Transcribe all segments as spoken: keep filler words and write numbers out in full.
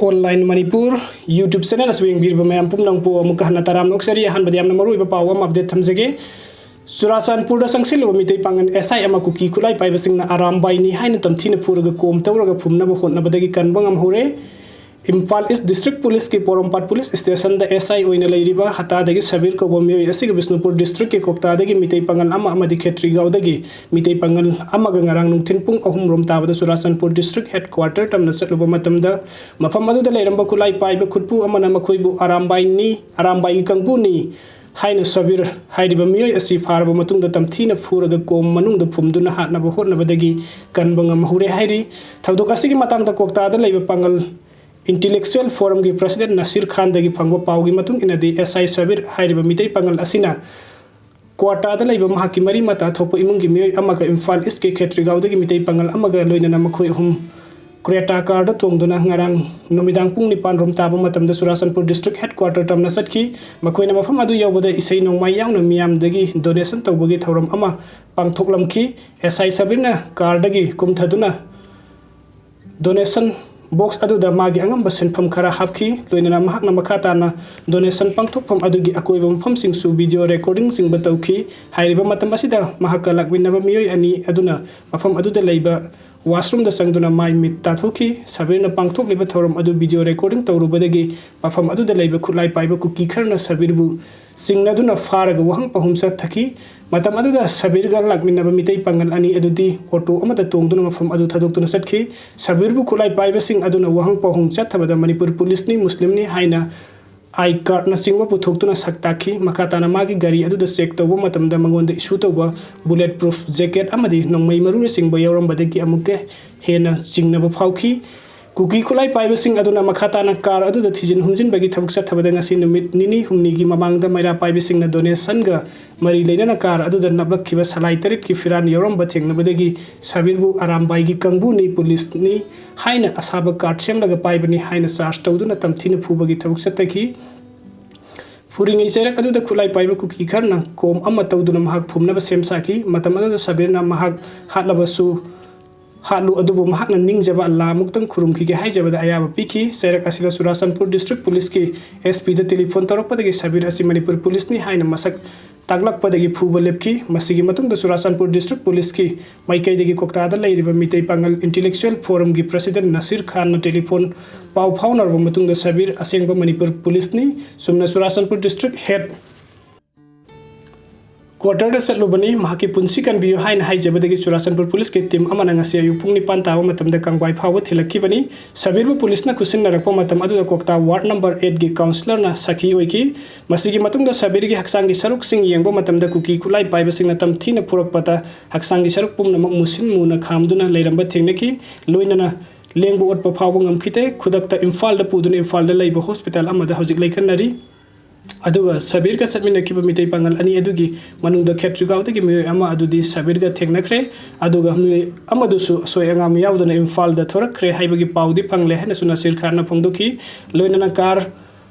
Online Manipur YouTube channel ꯑꯁꯤꯕꯨ ꯌꯦꯡꯕꯤꯔꯤꯕ ꯃꯌꯥꯝ ꯄꯨꯝꯅꯃꯛꯄꯨ ꯑꯃꯨꯛꯀ ꯍꯟꯅ ꯇꯔꯥꯝꯅ ꯑꯣꯛꯆꯔꯤ꯫ ꯑꯍꯥꯟꯕꯗ ꯌꯥꯝꯅ ꯃꯔꯨꯑꯣꯏꯕ ꯄꯥꯎ ꯑꯃ update ꯊꯝꯖꯒꯦ꯫ ꯆꯨꯔꯥꯆꯥꯟꯄꯨꯔꯗ ꯆꯪꯁꯤꯜꯂꯨꯕ ꯃꯤꯇꯩ ꯄꯥꯉꯜ S I ꯑꯃ ꯀꯨꯀꯤ ꯈꯨꯠꯂꯥꯏ ꯄꯥꯏꯕꯁꯤꯡꯅ ꯑꯔꯥꯝꯕꯥꯏꯅꯤ ꯍꯥꯏꯅ ꯇꯝꯊꯤꯅ ꯐꯨꯔꯒ ꯀꯣꯝ ꯇꯧꯔꯒ ꯐꯨꯝꯅꯕ ꯍꯣꯠꯅꯕꯗꯒꯤ ꯀꯟꯕ ꯉꯝꯍꯧꯔꯦ꯫ ꯏꯝꯐꯥꯜ East District Police ꯀꯤ ꯄꯣꯔꯣꯝꯄꯥꯠ Police Station the S I ꯑꯣꯏꯅ ꯂꯩꯔꯤꯕ ꯍꯇꯥꯗꯒꯤ ꯁꯕꯤꯔ ꯀꯧꯕ ꯃꯤꯑꯣꯏ ꯑꯁꯤꯒ ꯕꯤꯁꯅꯨꯄꯨꯔ district ꯀꯤ ꯀꯣꯛꯇꯥꯗꯒꯤ ꯃꯤꯇꯩ ꯄꯥꯉꯜ ꯑꯃ ꯑꯃꯗꯤ ꯈꯦꯇ꯭ꯔꯤꯒꯥꯎꯗꯒꯤ ꯃꯤꯇꯩ ꯄꯥꯉꯜ ꯑꯃꯒ ꯉꯔꯥꯡ ꯅꯨꯡꯊꯤꯜ ꯄꯨꯡ ꯑꯍꯨꯝ ꯔꯣꯝ ꯇꯥꯕꯗ ꯆꯨꯔꯥꯆꯥꯟꯄꯨꯔ district headquarter ꯇꯝꯅ ꯆꯠꯂꯨꯕ ꯃꯇꯝꯗ ꯃꯐꯝ ꯑꯗꯨꯗ ꯂꯩꯔꯝꯕ ꯈꯨꯠꯂꯥꯏ ꯄꯥꯏꯕ ꯈꯨꯠꯄꯨ ꯑꯃꯅ ꯃꯈꯣꯏꯕꯨ ꯑꯔꯥꯝꯕꯥꯏꯅꯤ, ꯑꯔꯥꯝꯕꯥꯏꯒꯤ ꯀꯥꯡꯕꯨꯅꯤ ꯍꯥꯏꯅ ꯁꯕꯤꯔ ꯍꯥꯏꯔꯤꯕ ꯃꯤꯑꯣꯏ ꯑꯁꯤ ꯐꯥꯔꯕ ꯃꯇꯨꯡꯗ ꯇꯝꯊꯤꯅ ꯐꯨꯔꯒ ꯀꯣꯝ ꯃꯅꯨꯡꯗ ꯐꯨꯝꯗꯨꯅ ꯍꯥꯠꯅꯕ ꯍꯣꯠꯅꯕꯗꯒꯤ ꯀꯟꯕ ꯉꯝꯍꯧꯔꯦ ꯍꯥꯏꯔꯤ꯫ ꯊꯧꯗꯣꯛ ꯑꯁꯤꯒꯤ ꯃꯇꯥꯡꯗ ꯀꯣꯛꯇꯥꯗ ꯂꯩꯕ ꯄꯥꯉꯜ Intellectual Forum ꯒꯤ President ꯅꯁꯤꯔ ꯈꯥꯟꯗꯒꯤ ꯐꯪꯕ ꯄꯥꯎꯒꯤ ꯃꯇꯨꯡ ꯏꯟꯅꯗꯤ, S I ꯁꯕꯤꯔ ꯍꯥꯏꯔꯤꯕ ꯃꯤꯇꯩ ꯄꯥꯉꯜ ꯑꯁꯤꯅ ꯀ꯭ꯋꯥꯇꯥꯗ ꯂꯩꯕ ꯃꯍꯥꯛꯀꯤ ꯃꯔꯤ ꯃꯇꯥ ꯊꯣꯛꯄ ꯏꯃꯨꯡꯒꯤ ꯃꯤꯑꯣꯏ ꯑꯃꯒ ꯏꯝꯐꯥꯜ East ꯀꯤ ꯈꯦꯇ꯭ꯔꯤꯒꯥꯎꯗꯒꯤ ꯃꯤꯇꯩ ꯄꯥꯉꯜ ꯑꯃꯒ ꯂꯣꯏꯅꯅ ꯃꯈꯣꯏ ꯑꯍꯨꯝ Creta car ꯗ ꯇꯣꯡꯗꯨꯅ ꯉꯔꯥꯡ ꯅꯨꯃꯤꯗꯥꯡ ꯄꯨꯡ ꯅꯤꯄꯥꯟ ꯔꯣꯝ ꯇꯥꯕ ꯃꯇꯝꯗ ꯆꯨꯔꯥꯆꯥꯟꯄꯨꯔ district headquarter ꯇꯝꯅ ꯆꯠꯈꯤ꯫ ꯃꯈꯣꯏꯅ ꯃꯐꯝ ꯑꯗꯨ ꯌꯧꯕꯗ ꯏꯁꯩ ꯅꯣꯡꯃꯥꯏ ꯌꯥꯎꯅ ꯃꯤꯌꯥꯝꯗꯒꯤ donation ꯇꯧꯕꯒꯤ ꯊꯧꯔꯝ ꯑꯃ ꯄꯥꯡꯊꯣꯛꯂꯝꯈꯤ꯫ S I ꯁꯕꯤꯔꯅ car ꯗꯒꯤ ꯀꯨꯝꯊꯗꯨꯅ donation box ꯑꯗꯨꯗ ꯃꯥꯒꯤ ꯑꯉꯝꯕ ꯁꯦꯟꯐꯝ ꯈꯔ ꯍꯥꯞꯈꯤ꯫ ꯂꯣꯏꯅꯅ ꯃꯍꯥꯛꯅ ꯃꯈꯥ ꯇꯥꯅ donation ꯄꯥꯡꯊꯣꯛꯐꯝ ꯑꯗꯨꯒꯤ ꯑꯀꯣꯏꯕ ꯃꯐꯝꯁꯤꯡꯁꯨ video recording ꯆꯤꯡꯕ ꯇꯧꯈꯤ꯫ ꯍꯥꯏꯔꯤꯕ ꯃꯇꯝ ꯑꯁꯤꯗ ꯃꯍꯥꯛꯀ ꯂꯥꯛꯃꯤꯟꯅꯕ ꯃꯤꯑꯣꯏ ꯑꯅꯤ ꯑꯗꯨꯅ ꯃꯐꯝ ꯑꯗꯨꯗ ꯂꯩꯕ washroom ꯗ ꯆꯪꯗꯨꯅ ꯃꯥꯏ ꯃꯤꯠ ꯇꯥꯊꯣꯛꯈꯤ꯫ ꯁꯕꯤꯔꯅ ꯄꯥꯡꯊꯣꯛꯂꯤꯕ ꯊꯧꯔꯝ ꯑꯗꯨ video recording ꯇꯧꯔꯨꯕꯗꯒꯤ ꯃꯐꯝ ꯑꯗꯨꯗ ꯂꯩꯕ ꯈꯨꯠꯂꯥꯏ ꯄꯥꯏꯕ ꯀꯨꯀꯤ ꯈꯔꯅ ꯁꯕꯤꯔꯕꯨ ꯆꯤꯡꯅꯗꯨꯅ ꯐꯥꯔꯒ ꯋꯥꯍꯪ ꯄꯥꯎꯍꯨꯝ ꯆꯠꯊꯈꯤ꯫ ꯃꯇꯝ ꯑꯗꯨꯗ ꯁꯕꯤꯔꯒ ꯂꯥꯛꯃꯤꯟꯅꯕ ꯃꯤꯇꯩ ꯄꯥꯉꯜ ꯑꯅꯤ ꯑꯗꯨꯗꯤ auto ꯑꯃꯗ ꯇꯣꯡꯗꯨꯅ ꯃꯐꯝ ꯑꯗꯨ ꯊꯥꯗꯣꯛꯇꯨꯅ ꯆꯠꯈꯤ꯫ ꯁꯕꯤꯔꯕꯨ ꯈꯨꯠꯂꯥꯏ ꯄꯥꯏꯕꯁꯤꯡ ꯑꯗꯨꯅ ꯋꯥꯍꯪ ꯄꯥꯎꯍꯨꯝ ꯆꯠꯊꯕꯗ ꯃꯅꯤꯄꯨꯔ police ꯅꯤ, ꯃꯨꯁꯂꯤꯝꯅꯤ ꯍꯥꯏꯅ I card ꯅꯆꯤꯡꯕ ꯄꯨꯊꯣꯛꯇꯨꯅ ꯁꯛ ꯇꯥꯛꯈꯤ꯫ ꯃꯈꯥ ꯇꯥꯅ ꯃꯥꯒꯤ ꯒꯥꯔꯤ ꯑꯗꯨꯗ check ꯇꯧꯕ ꯃꯇꯝꯗ ꯃꯉꯣꯟꯗ issue ꯇꯧꯕ bullet proof jacket ꯑꯃꯗꯤ ꯅꯣꯡꯃꯩ ꯃꯔꯨꯅꯆꯤꯡꯕ ꯌꯥꯎꯔꯝꯕꯗꯒꯤ ꯑꯃꯨꯛꯀ ꯍꯦꯟꯅ ꯆꯤꯡꯅꯕ ꯐꯥꯎꯈꯤ꯫ ꯀꯨꯀꯤ ꯈꯨꯠꯂꯥꯏ ꯄꯥꯏꯕꯁꯤꯡ ꯑꯗꯨꯅ ꯃꯈꯥ ꯇꯥꯅ car ꯑꯗꯨꯗ ꯊꯤꯖꯤꯟ ꯍꯨꯝꯖꯤꯟꯕꯒꯤ ꯊꯕꯛ ꯆꯠꯊꯕꯗ ꯉꯁꯤ ꯅꯨꯃꯤꯠ ꯅꯤꯅꯤ ꯍꯨꯝꯅꯤꯒꯤ ꯃꯃꯥꯡꯗ ꯃꯩꯔꯥ ꯄꯥꯏꯕꯁꯤꯡꯅ donation ꯒ ꯃꯔꯤ ꯂꯩꯅꯅ car ꯑꯗꯨꯗ ꯅꯞꯂꯛꯈꯤꯕ ꯁꯂꯥꯏ ꯇꯔꯦꯠꯀꯤ ꯐꯤꯔꯥꯟ ꯌꯥꯎꯔꯝꯕ ꯊꯦꯡꯅꯕꯗꯒꯤ ꯁꯕꯤꯔꯕꯨ ꯑꯔꯥꯝꯕꯥꯏꯒꯤ ꯀꯥꯡꯕꯨꯅꯤ, police ꯅꯤ ꯍꯥꯏꯅ ꯑꯁꯥꯕ card ꯁꯦꯝꯂꯒ ꯄꯥꯏꯕꯅꯤ ꯍꯥꯏꯅ charge ꯇꯧꯗꯨꯅ ꯇꯝꯊꯤꯅ ꯐꯨꯕꯒꯤ ꯊꯕꯛ ꯆꯠꯊꯈꯤ꯫ ꯐꯨꯔꯤꯉꯩ ꯆꯩꯔꯛ ꯑꯗꯨꯗ ꯈꯨꯠꯂꯥꯏ ꯄꯥꯏꯕ ꯀꯨꯀꯤ ꯈꯔꯅ ꯀꯣꯝ ꯑꯃ ꯇꯧꯗꯨꯅ ꯃꯍꯥꯛ ꯐꯨꯝꯅꯕ ꯁꯦꯝ ꯁꯥꯈꯤ꯫ ꯃꯇꯝ ꯑꯗꯨꯗ ꯁꯕꯤꯔꯅ ꯃꯍꯥꯛ ꯍꯥꯠꯂꯕꯁꯨ ꯍꯥꯠꯂꯨ, ꯑꯗꯨꯕꯨ ꯃꯍꯥꯛꯅ ꯅꯤꯡꯖꯕ ꯑꯜꯂꯥ ꯑꯃꯨꯛꯇꯪ ꯈꯨꯔꯨꯝꯈꯤꯒꯦ ꯍꯥꯏꯖꯕꯗ ꯑꯌꯥꯕ ꯄꯤꯈꯤ꯫ ꯆꯩꯔꯛ ꯑꯁꯤꯗ ꯆꯨꯔꯥꯆꯥꯟꯄꯨꯔ ꯗꯤꯁꯇ꯭ꯔꯤꯛ ꯄꯨꯂꯤꯁꯀꯤ ꯑꯦꯁ ꯄꯤꯗ ꯇꯦꯂꯤꯐꯣꯟ ꯇꯧꯔꯛꯄꯗꯒꯤ ꯁꯕꯤꯔ ꯑꯁꯤ ꯃꯅꯤꯄꯨꯔ ꯄꯨꯂꯤꯁꯅꯤ ꯍꯥꯏꯅ ꯃꯁꯛ ꯇꯥꯛꯂꯛꯄꯗꯒꯤ ꯐꯨꯕ ꯂꯦꯞꯈꯤ꯫ ꯃꯁꯤꯒꯤ ꯃꯇꯨꯡꯗ ꯆꯨꯔꯥꯆꯥꯟꯄꯨꯔ ꯗꯤꯁꯇ꯭ꯔꯤꯛ ꯄꯨꯂꯤꯁꯀꯤ ꯃꯥꯏꯀꯩꯗꯒꯤ ꯀꯣꯛꯇꯥꯗ ꯂꯩꯔꯤꯕ ꯃꯤꯇꯩ ꯄꯥꯉꯜ ꯏꯟꯇꯦꯂꯦꯛꯆꯨꯑꯦꯜ ꯐꯣꯔꯝꯒꯤ ꯄ꯭ꯔꯁꯤꯗꯦꯟ ꯅꯁꯤꯔ ꯈꯥꯟꯅ ꯇꯦꯂꯤꯐꯣꯟ ꯄꯥꯎ ꯐꯥꯎꯅꯔꯕ ꯃꯇꯨꯡꯗ ꯁꯕꯤꯔ ꯑꯁꯦꯡꯕ ꯃꯅꯤꯄꯨꯔ ꯄꯨꯂꯤꯁꯅꯤ, ꯆꯨꯝꯅ ꯆꯨꯔꯥꯆꯥꯟꯄꯨꯔ ꯗꯤꯁꯇ꯭ꯔꯤꯛ ꯍꯦꯗ ꯀ꯭ꯋꯥꯇꯔꯗ ꯆꯠꯂꯨꯕꯅꯤ, ꯃꯍꯥꯛꯀꯤ ꯄꯨꯟꯁꯤ ꯀꯟꯕꯤꯌꯨ ꯍꯥꯏꯅ ꯍꯥꯏꯖꯕꯗꯒꯤ ꯆꯨꯔꯥꯆꯥꯟꯄꯨꯔ ꯄꯨꯂꯤꯁꯀꯤ ꯇꯤꯝ ꯑꯃꯅ ꯉꯁꯤ ꯑꯌꯨꯛ ꯄꯨꯡ ꯅꯤꯄꯥꯟ ꯇꯥꯕ ꯃꯇꯝꯗ ꯀꯪꯕꯥꯏ ꯐꯥꯎꯕ ꯊꯤꯜꯂꯛꯈꯤꯕꯅꯤ꯫ ꯁꯕꯤꯔꯕꯨ ꯄꯨꯂꯤꯁꯅ ꯈꯨꯠꯁꯤꯟꯅꯔꯛꯄ ꯃꯇꯝ ꯑꯗꯨꯗ ꯀꯣꯛꯇꯥ ꯋꯥꯔꯗ ꯅꯝꯕꯔ ꯑꯩꯠꯀꯤ ꯀꯥꯎꯟꯁꯤꯂꯔꯅ ꯁꯥꯈꯤ ꯑꯣꯏꯈꯤ꯫ ꯃꯁꯤꯒꯤ ꯃꯇꯨꯡꯗ ꯁꯕꯤꯔꯒꯤ ꯍꯛꯆꯥꯡꯒꯤ ꯁꯔꯨꯛꯁꯤꯡ ꯌꯦꯡꯕ ꯃꯇꯝꯗ ꯀꯨꯀꯤ ꯈꯨꯠꯂꯥꯏ ꯄꯥꯏꯕꯁꯤꯡꯅ ꯇꯝꯊꯤꯅ ꯐꯨꯔꯛꯄꯗ ꯍꯛꯆꯥꯡꯒꯤ ꯁꯔꯨꯛ ꯄꯨꯝꯅꯃꯛ ꯃꯨꯁꯤꯟ ꯃꯨꯅ ꯈꯥꯝꯗꯨꯅ ꯂꯩꯔꯝꯕ ꯊꯦꯡꯅꯈꯤ꯫ ꯂꯣꯏꯅꯅ ꯂꯦꯡꯕ ꯑꯣꯠꯄ ꯐꯥꯎꯕ ꯉꯝꯈꯤꯗꯦ꯫ ꯈꯨꯗꯛꯇ ꯏꯝꯐꯥꯜꯗ ꯄꯨꯗꯨꯅ ꯏꯝꯐꯥꯜꯗ ꯂꯩꯕ ꯍꯣꯁꯄꯤꯇꯥꯜ ꯑꯃꯗ ꯍꯧꯖꯤꯛ ꯂꯩꯈꯠꯅꯔꯤ꯫ ꯑꯗꯨꯒ ꯁꯕꯤꯔꯒ ꯆꯠꯃꯤꯟꯅꯈꯤꯕ ꯃꯤꯇꯩ ꯄꯥꯉꯜ ꯑꯅꯤ ꯑꯗꯨꯒꯤ ꯃꯅꯨꯡꯗ ꯈꯦꯇ꯭ꯔꯤꯒꯥꯎꯗꯒꯤ ꯃꯤꯑꯣꯏ ꯑꯃ ꯑꯗꯨꯗꯤ ꯁꯕꯤꯔꯒ ꯊꯦꯡꯅꯈ꯭ꯔꯦ꯫ ꯑꯗꯨꯒ ꯃꯤꯑꯣꯏ ꯑꯃꯗꯨꯁꯨ ꯑꯁꯣꯏ ꯑꯉꯥꯝ ꯌꯥꯎꯗꯅ ꯏꯝꯐꯥꯜꯗ ꯊꯣꯔꯛꯈ꯭ꯔꯦ ꯍꯥꯏꯕꯒꯤ ꯄꯥꯎꯗꯤ ꯐꯪꯂꯦ ꯍꯥꯏꯅꯁꯨ ꯅꯁꯤꯔ ꯈꯥꯟꯅ ꯐꯣꯡꯗꯣꯛꯈꯤ꯫ ꯂꯣꯏꯅꯅ ꯀꯥꯔ,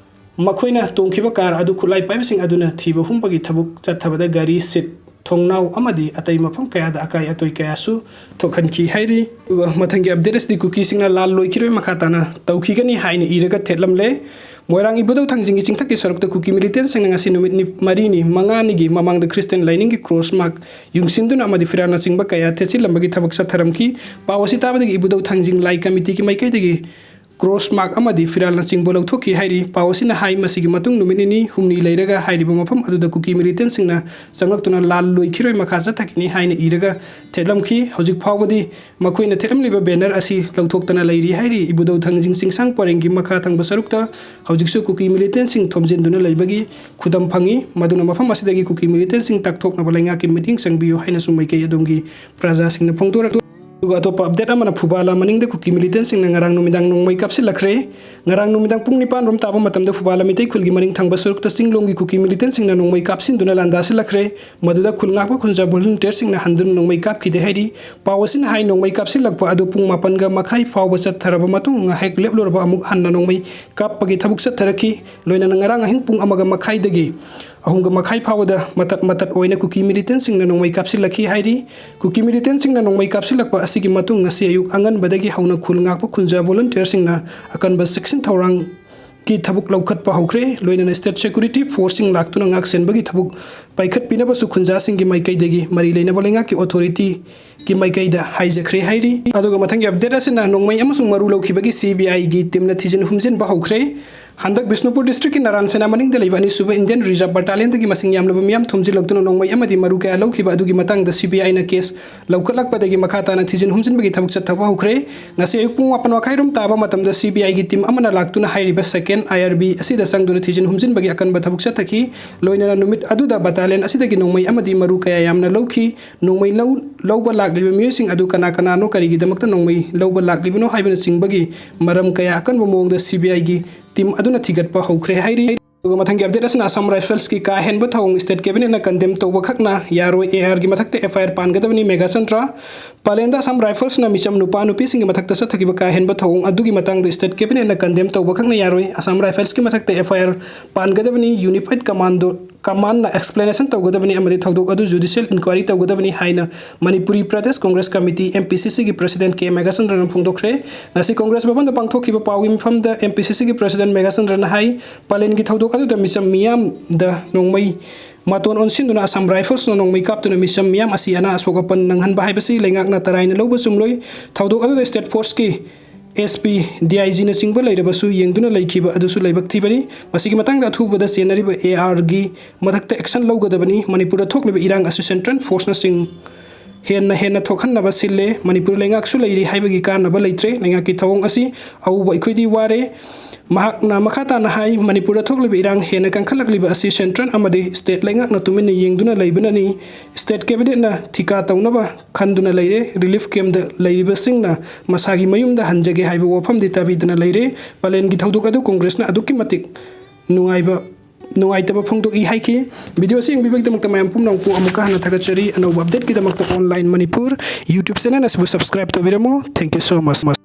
ꯃꯈꯣꯏꯅ ꯇꯣꯡꯈꯤꯕ ꯀꯥꯔ ꯑꯗꯨ ꯈꯨꯠꯂꯥꯏ ꯄꯥꯏꯕꯁꯤꯡ ꯑꯗꯨꯅ ꯊꯤꯕ ꯍꯨꯝꯕꯒꯤ ꯊꯕꯛ ꯆꯠꯊꯕꯗ ꯒꯥꯔꯤ ꯁꯤꯠ, ꯊꯣꯡꯅꯥꯎ ꯑꯃꯗꯤ ꯑꯇꯩ ꯃꯐꯝ ꯀꯌꯥꯗ ꯑꯀꯥꯏ ꯑꯇꯣꯏ ꯀꯌꯥꯁꯨ ꯊꯣꯛꯍꯟꯈꯤ ꯍꯥꯏꯔꯤ꯫ ꯑꯗꯨꯒ ꯃꯊꯪꯒꯤ ꯑꯞꯗꯦꯠ ꯑꯁꯤꯗꯤ ꯀꯨꯀꯤꯁꯤꯡꯅ ꯂꯥꯜ ꯂꯣꯏꯈꯤꯔꯣꯏ ꯃꯈꯥ ꯇꯥꯅ ꯇꯧꯈꯤꯒꯅꯤ ꯍꯥꯏꯅ ꯏꯔꯒ ꯊꯦꯠꯂꯝꯂꯦ꯫ ꯃꯣꯏꯔꯥꯡ ꯏꯕꯨꯙꯧ ꯊꯥꯡꯖꯤꯡꯒꯤ ꯆꯤꯡꯊꯛꯀꯤ ꯁꯔꯨꯛꯇ ꯀꯨꯀꯤ ꯃꯤꯂꯤꯇꯦꯟꯁꯤꯡꯅ ꯉꯁꯤ ꯅꯨꯃꯤꯠ ꯅꯤ-, ꯃꯔꯤꯅꯤ, ꯃꯉꯥꯅꯤꯒꯤ ꯃꯃꯥꯡꯗ ꯈ꯭ꯔꯤꯁꯇꯤꯌꯟ ꯂꯥꯏꯅꯤꯡꯒꯤ ꯀ꯭ꯔꯣꯁ ꯃꯥꯔꯛ ꯌꯨꯡꯁꯤꯟꯗꯨꯅ ꯑꯃꯗꯤ ꯐꯤꯔꯥꯜꯅꯆꯤꯡꯕ ꯀꯌꯥ ꯊꯦꯠꯆꯤꯜꯂꯝꯕꯒꯤ ꯊꯕꯛ ꯆꯠꯊꯔꯝꯈꯤ꯫ ꯄꯥꯎ ꯑꯁꯤ ꯇꯥꯕꯗꯒꯤ ꯏꯕꯨꯙꯧ ꯊꯥꯡꯖꯤꯡ ꯂꯥꯏ ꯀꯃꯤꯇꯤꯒꯤ ꯃꯥꯏꯀꯩꯗꯒꯤ ꯀ꯭ꯔꯣꯁ ꯃꯥꯔꯛ ꯑꯃꯗꯤ ꯐꯤꯔꯥꯜꯅꯆꯤꯡꯕ ꯂꯧꯊꯣꯛꯈꯤ ꯍꯥꯏꯔꯤ꯫ ꯄꯥꯎ ꯑꯁꯤꯅ ꯍꯥꯏ, ꯃꯁꯤꯒꯤ ꯃꯇꯨꯡ ꯅꯨꯃꯤꯠ ꯅꯤꯅꯤ ꯍꯨꯝꯅꯤ ꯂꯩꯔꯒ ꯍꯥꯏꯔꯤꯕ ꯃꯐꯝ ꯑꯗꯨꯗ ꯀꯨꯀꯤ ꯃꯤꯂꯤꯇꯦꯟꯁꯤꯡꯅ ꯆꯪꯂꯛꯇꯨꯅ ꯂꯥꯜ ꯂꯣꯏꯈꯤꯔꯣꯏ ꯃꯈꯥ ꯆꯠꯊꯈꯤꯅꯤ ꯍꯥꯏꯅ ꯏꯔꯒ ꯊꯦꯠꯂꯝꯈꯤ꯫ ꯍꯧꯖꯤꯛ ꯐꯥꯎꯕꯗꯤ ꯃꯈꯣꯏꯅ ꯊꯦꯠꯂꯝꯂꯤꯕ ꯕꯦꯅꯔ ꯑꯁꯤ ꯂꯧꯊꯣꯛꯇꯅ ꯂꯩꯔꯤ ꯍꯥꯏꯔꯤ꯫ ꯏꯕꯨꯙꯧ ꯊꯥꯡꯖꯤꯡ ꯆꯤꯡꯁꯥꯡ ꯄꯔꯦꯡꯒꯤ ꯃꯈꯥ ꯊꯪꯕ ꯁꯔꯨꯛꯇ ꯍꯧꯖꯤꯛꯁꯨ ꯀꯨꯀꯤ ꯃꯤꯂꯤꯇꯦꯟꯁꯤꯡ ꯊꯣꯝꯖꯤꯟꯗꯨꯅ ꯂꯩꯕꯒꯤ ꯈꯨꯗꯝ ꯐꯪꯏ꯫ ꯃꯗꯨꯅ ꯃꯐꯝ ꯑꯁꯤꯗꯒꯤ ꯀꯨꯀꯤ ꯃꯤꯂꯤꯇꯦꯟꯁꯤꯡ ꯇꯥꯛꯊꯣꯛꯅꯕ ꯂꯩꯉꯥꯛꯀꯤ ꯃꯤꯠꯌꯦꯡ ꯆꯪꯕꯤꯌꯨ ꯍꯥꯏꯅꯁꯨ ꯃꯥꯏꯀꯩ ꯑꯗꯣꯝꯒꯤ ꯄ꯭ꯔꯖꯥꯁꯤꯡꯅ ꯐꯣꯡꯗꯣꯔꯛꯂꯤ꯫ ꯑꯗꯨꯒ ꯑꯇꯣꯞꯄ ꯑꯞꯗꯦꯠ ꯑꯃꯅ ꯐꯨꯕꯥꯂꯥ ꯃꯅꯤꯡꯗ ꯀꯨꯀꯤ ꯃꯤꯂꯤꯇꯦꯟꯁꯤꯡꯅ ꯉꯔꯥꯡ ꯅꯨꯃꯤꯗꯥꯡ ꯅꯣꯡꯃꯩ ꯀꯥꯞꯁꯤꯜꯂꯛꯈ꯭ꯔꯦ꯫ ꯉꯔꯥꯡ ꯅꯨꯃꯤꯗꯥꯡ ꯄꯨꯡ ꯅꯤꯄꯥꯟ ꯔꯣꯝ ꯇꯥꯕ ꯃꯇꯝꯗ ꯐꯨꯕꯥꯂꯥ ꯃꯤꯇꯩ ꯈꯨꯜꯒꯤ ꯃꯅꯤꯡ ꯊꯪꯕ ꯁꯔꯨꯛꯇ ꯆꯤꯡꯂꯣꯝꯒꯤ ꯀꯨꯀꯤ ꯃꯤꯂꯤꯇꯦꯟꯁꯤꯡꯅ ꯅꯣꯡꯃꯩ ꯀꯥꯞꯁꯤꯟꯗꯨꯅ ꯂꯥꯟꯗꯥꯁꯤꯜꯂꯛꯈ꯭ꯔꯦ꯫ ꯃꯗꯨꯗ ꯈꯨꯜ ꯉꯥꯛꯄ ꯈꯨꯟꯖꯥ ꯚꯣꯂꯨꯟꯇꯤꯌꯔꯁꯤꯡꯅ ꯍꯟꯗꯨꯅ ꯅꯣꯡꯃꯩ ꯀꯥꯞꯈꯤꯗꯦ ꯍꯥꯏꯔꯤ꯫ ꯄꯥꯎ ꯑꯁꯤꯅ ꯍꯥꯏ, ꯅꯣꯡꯃꯩ ꯀꯥꯞꯁꯤꯜꯂꯛꯄ ꯑꯗꯨ ꯄꯨꯡ ꯃꯥꯄꯟꯒ ꯃꯈꯥꯏ ꯐꯥꯎꯕ ꯆꯠꯊꯔꯕ ꯃꯇꯨꯡ ꯉꯥꯏꯍꯥꯛ ꯂꯦꯞꯂꯨꯔꯕ ꯑꯃꯨꯛ ꯍꯟꯅ ꯅꯣꯡꯃꯩ ꯀꯥꯞꯄꯒꯤ ꯊꯕꯛ ꯆꯠꯊꯔꯛꯈꯤ꯫ ꯂꯣꯏꯅꯅ ꯉꯔꯥꯡ ꯑꯍꯤꯡ ꯄꯨꯡ ꯑꯃꯒ ꯃꯈꯥꯏꯗꯒꯤ ꯑꯍꯨꯝꯒ ꯃꯈꯥꯏ ꯐꯥꯎꯕꯗ ꯃꯇꯠ ꯃꯇꯠ ꯑꯣꯏꯅ ꯀꯨꯀꯤ ꯃꯤꯂꯤꯇꯦꯟꯁꯤꯡꯅ ꯅꯣꯡꯃꯩ ꯀꯥꯞꯁꯤꯜꯂꯛꯈꯤ ꯍꯥꯏꯔꯤ꯫ ꯀꯨꯀꯤ ꯃꯤꯂꯤꯇꯦꯟꯁꯤꯡꯅ ꯅꯣꯡꯃꯩ ꯀꯥꯞꯁꯤꯜꯂꯛꯄ ꯑꯁꯤꯒꯤ ꯃꯇꯨꯡ ꯉꯁꯤ ꯑꯌꯨꯛ ꯑꯉꯟꯕꯗꯒꯤ ꯍꯧꯅ ꯈꯨꯜ ꯉꯥꯛꯄ ꯈꯨꯟꯖꯥ ꯚꯣꯂꯨꯟꯇꯤꯌꯔꯁꯤꯡꯅ ꯑꯀꯟꯕ ꯆꯦꯛꯁꯤꯟ ꯊꯧꯔꯥꯡꯒꯤ ꯊꯕꯛ ꯂꯧꯈꯠꯄ ꯍꯧꯈ꯭ꯔꯦ꯫ ꯂꯣꯏꯅꯅ state security forceꯁꯤꯡ ꯂꯥꯛꯇꯨꯅ ꯉꯥꯛꯁꯦꯟꯕꯒꯤ ꯊꯕꯛ ꯄꯥꯏꯈꯠꯄꯤꯅꯕꯁꯨ ꯈꯨꯟꯖꯥꯁꯤꯡꯒꯤ ꯃꯥꯏꯀꯩꯗꯒꯤ ꯃꯔꯤ ꯂꯩꯅꯕ ꯂꯩꯉꯥꯛꯀꯤ authorityꯒꯤ ꯃꯥꯏꯀꯩꯗ ꯍꯥꯏꯖꯈ꯭ꯔꯦ ꯍꯥꯏꯔꯤ꯫ ꯑꯗꯨꯒ ꯃꯊꯪꯒꯤ update ꯑꯁꯤꯅ ꯅꯣꯡꯃꯩ ꯑꯃꯁꯨꯡ ꯃꯔꯨ ꯂꯧꯈꯤꯕꯒꯤ CBIꯒꯤ teamꯅ ꯊꯤꯖꯤꯟ ꯍꯨꯝꯖꯤꯟꯕ ꯍꯧꯈ꯭ꯔꯦ꯫ ꯍꯟꯗꯛ ꯕꯤꯁꯅꯨꯄꯨꯔ districtꯀꯤ ꯅꯔꯥꯟ ꯁꯦꯅꯥ ꯃꯅꯤꯡꯗ ꯂꯩꯕ ꯑꯅꯤꯁꯨꯕ Indian Reserve Battalionꯗꯒꯤ ꯃꯁꯤꯡ ꯌꯥꯝꯂꯕ ꯃꯤꯌꯥꯝ ꯊꯣꯝꯖꯤꯜꯂꯛꯇꯨꯅ ꯅꯣꯡꯃꯩ ꯑꯃꯗꯤ ꯃꯔꯨ ꯀꯌꯥ ꯂꯧꯈꯤꯕ ꯑꯗꯨꯒꯤ ꯃꯇꯥꯡꯗ CBIꯅ case ꯂꯧꯈꯠꯂꯛꯄꯗꯒꯤ ꯃꯈꯥ ꯇꯥꯅ ꯊꯤꯖꯤꯟ ꯍꯨꯝꯖꯤꯟꯕꯒꯤ ꯊꯕꯛ ꯆꯠꯊꯕ ꯍꯧꯈ꯭ꯔꯦ꯫ ꯉꯁꯤ ꯑꯌꯨꯛ ꯄꯨꯡ ꯃꯥꯄꯟ ꯃꯈꯥꯏꯔꯣꯝ ꯇꯥꯕ ꯃꯇꯝꯗ CBIꯒꯤ team ꯑꯃꯅ ꯂꯥꯛꯇꯨꯅ ꯍꯥꯏꯔꯤꯕ second IRB ꯑꯁꯤꯗ ꯆꯪꯗꯨꯅ ꯊꯤꯖꯤꯟ ꯍꯨꯝꯖꯤꯟꯕꯒꯤ ꯑꯀꯟꯕ ꯊꯕꯛ ꯆꯠꯊꯈꯤ꯫ ꯂꯣꯏꯅꯅ ꯅꯨꯃꯤꯠ ꯑꯗꯨꯗ battalion ꯑꯁꯤꯗꯒꯤ ꯅꯣꯡꯃꯩ ꯑꯃꯗꯤ ꯃꯔꯨ ꯀꯌꯥ ꯌꯥꯝꯅ ꯂꯧꯈꯤ꯫ ꯅꯣꯡꯃꯩ ꯂꯧ-, ꯂꯧꯕ ꯂꯥꯛꯂꯤꯕ ꯃꯤꯑꯣꯏꯁꯤꯡ ꯑꯗꯨ ꯀꯅꯥ ꯀꯅꯥꯅꯣ, ꯀꯔꯤꯒꯤꯗꯃꯛꯇ ꯅꯣꯡꯃꯩ ꯂꯧꯕ ꯂꯥꯛꯂꯤꯕꯅꯣ ꯍꯥꯏꯕꯅꯆꯤꯡꯕꯒꯤ ꯃꯔꯝ ꯀꯌꯥ ꯑꯀꯟꯕ ꯃꯑꯣꯡꯗ CBIꯒꯤ team ꯑꯗꯨꯅ ꯊꯤꯒꯠꯄ ꯍꯧꯈ꯭ꯔꯦ ꯍꯥꯏꯔꯤ꯫ ꯑꯗꯨꯒ ꯃꯊꯪꯒꯤ update ꯑꯁꯤꯅ Assam Riflesꯀꯤ ꯀꯥ ꯍꯦꯟꯕ ꯊꯧꯑꯣꯡ state cabinetꯅ condemn ꯇꯧꯕꯈꯛꯅ ꯌꯥꯔꯣꯏ, ARꯒꯤ ꯃꯊꯛꯇ FIR ꯄꯥꯟꯒꯗꯕꯅꯤ, ꯃꯦꯘꯥꯆꯟꯗ꯭ꯔ꯫ ꯄꯥꯂꯦꯟꯗ Assam Riflesꯅ ꯃꯤꯆꯝ ꯅꯨꯄꯥ ꯅꯨꯄꯤꯁꯤꯡꯒꯤ ꯃꯊꯛꯇ ꯆꯠꯊꯈꯤꯕ ꯀꯥ ꯍꯦꯟꯕ ꯊꯧꯑꯣꯡ ꯑꯗꯨꯒꯤ ꯃꯇꯥꯡꯗ state cabinetꯅ condemn ꯇꯧꯕꯈꯛꯅ ꯌꯥꯔꯣꯏ, Assam Riflesꯀꯤ ꯃꯊꯛꯇ FIR ꯄꯥꯟꯒꯗꯕꯅꯤ, Unified Commando, Commandꯅ explanation ꯇꯧꯒꯗꯕꯅꯤ ꯑꯃꯗꯤ ꯊꯧꯗꯣꯛ ꯑꯗꯨ judicial inquiry ꯇꯧꯒꯗꯕꯅꯤ ꯍꯥꯏꯅ Manipuri Pradesh Congress Committee, MPCCꯒꯤ president ꯀꯦ ꯃꯦꯘꯥꯆꯟꯗ꯭ꯔꯅ ꯐꯣꯡꯗꯣꯛꯈ꯭ꯔꯦ꯫ ꯉꯁꯤ Congress ꯚꯕꯟꯗ ꯄꯥꯡꯊꯣꯛꯈꯤꯕ ꯄꯥꯎꯒꯤ ꯃꯤꯐꯝꯗ MPCCꯒꯤ president ꯃꯦꯘꯥꯆꯟꯗ꯭ꯔꯅ ꯍꯥꯏ, ꯄꯥꯂꯦꯟꯒꯤ ꯊꯧꯗꯣꯛ ꯑꯗꯨꯗ ꯃꯤꯆꯝ ꯃꯤꯌꯥꯝꯗ ꯅꯣꯡꯃꯩ ꯃꯇꯣꯟ ꯑꯣꯟꯁꯤꯟꯗꯨꯅ Assam Riflesꯅ ꯅꯣꯡꯃꯩ ꯀꯥꯞꯇꯨꯅ ꯃꯤꯆꯝ ꯃꯤꯌꯥꯝ ꯑꯁꯤ ꯑꯅꯥ ꯑꯁꯣꯛ ꯑꯄꯟ ꯅꯪꯍꯟꯕ ꯍꯥꯏꯕꯁꯤ ꯂꯩꯉꯥꯛꯅ ꯇꯔꯥꯏꯅ ꯂꯧꯕ ꯆꯨꯝꯂꯣꯏ꯫ ꯊꯧꯗꯣꯛ ꯑꯗꯨꯗ state forceꯀꯤ SP, DIGꯅꯆꯤꯡꯕ ꯂꯩꯔꯕꯁꯨ ꯌꯦꯡꯗꯨꯅ ꯂꯩꯈꯤꯕ ꯑꯗꯨꯁꯨ ꯂꯥꯏꯕꯛ ꯊꯤꯕꯅꯤ꯫ ꯃꯁꯤꯒꯤ ꯃꯇꯥꯡꯗ ꯑꯊꯨꯕꯗ ꯆꯦꯟꯅꯔꯤꯕ ARꯒꯤ ꯃꯊꯛꯇ action ꯂꯧꯒꯗꯕꯅꯤ꯫ ꯃꯅꯤꯄꯨꯔꯗ ꯊꯣꯛꯂꯤꯕ ꯏꯔꯥꯡ ꯑꯁꯤ central forceꯅꯆꯤꯡ ꯍꯦꯟꯅ ꯍꯦꯟꯅ ꯊꯣꯛꯍꯟꯅꯕ ꯁꯤꯜꯂꯦ꯫ ꯃꯅꯤꯄꯨꯔ ꯂꯩꯉꯥꯛꯁꯨ ꯂꯩꯔꯤ ꯍꯥꯏꯕꯒꯤ ꯀꯥꯟꯅꯕ ꯂꯩꯇ꯭ꯔꯦ꯫ ꯂꯩꯉꯥꯛꯀꯤ ꯊꯧꯑꯣꯡ ꯑꯁꯤ ꯑꯎꯕ ꯑꯩꯈꯣꯏꯗꯤ ꯋꯥꯔꯦ꯫ ꯃꯍꯥꯛꯅ ꯃꯈꯥ ꯇꯥꯅ ꯍꯥꯏ, ꯃꯅꯤꯄꯨꯔꯗ ꯊꯣꯛꯂꯤꯕ ꯏꯔꯥꯡ ꯍꯦꯟꯅ ꯀꯟꯈꯠꯂꯛꯂꯤꯕ ꯑꯁꯤ central ꯑꯃꯗꯤ state ꯂꯩꯉꯥꯛꯅ ꯇꯨꯃꯤꯟꯅ ꯌꯦꯡꯗꯨꯅ ꯂꯩꯕꯅꯅꯤ꯫ State cabinetꯅ ꯊꯤꯀꯥ ꯇꯧꯅꯕ ꯈꯟꯗꯨꯅ ꯂꯩꯔꯦ꯫ Relief campꯇ ꯂꯩꯔꯤꯕꯁꯤꯡꯅ ꯃꯁꯥꯒꯤ ꯃꯌꯨꯝꯗ ꯍꯟꯖꯒꯦ ꯍꯥꯏꯕ ꯋꯥꯐꯝꯗꯤ ꯇꯥꯕꯤꯗꯅ ꯂꯩꯔꯦ꯫ ꯄꯥꯂꯦꯟꯒꯤ ꯊꯧꯗꯣꯛ ꯑꯗꯨ Congressꯅ ꯑꯗꯨꯛꯀꯤ ꯃꯇꯤꯛ ꯅꯨꯡꯉꯥꯏꯕ, ꯅꯨꯡꯉꯥꯏꯇꯕ ꯐꯣꯡꯗꯣꯛꯏ ꯍꯥꯏꯈꯤ꯫ Video ꯑꯁꯤ ꯌꯦꯡꯕꯤꯕꯒꯤꯗꯃꯛꯇ ꯃꯌꯥꯝ ꯄꯨꯝꯅꯃꯛꯄꯨ ꯑꯃꯨꯛꯀ ꯍꯟꯅ ꯊꯥꯒꯠꯆꯔꯤ꯫ ꯑꯅꯧꯕ updateꯀꯤꯗꯃꯛꯇ Online Manipur YouTube channel ꯑꯁꯤꯕꯨ subscribe ꯇꯧꯕꯤꯔꯝꯃꯨ꯫ Thank you so much꯫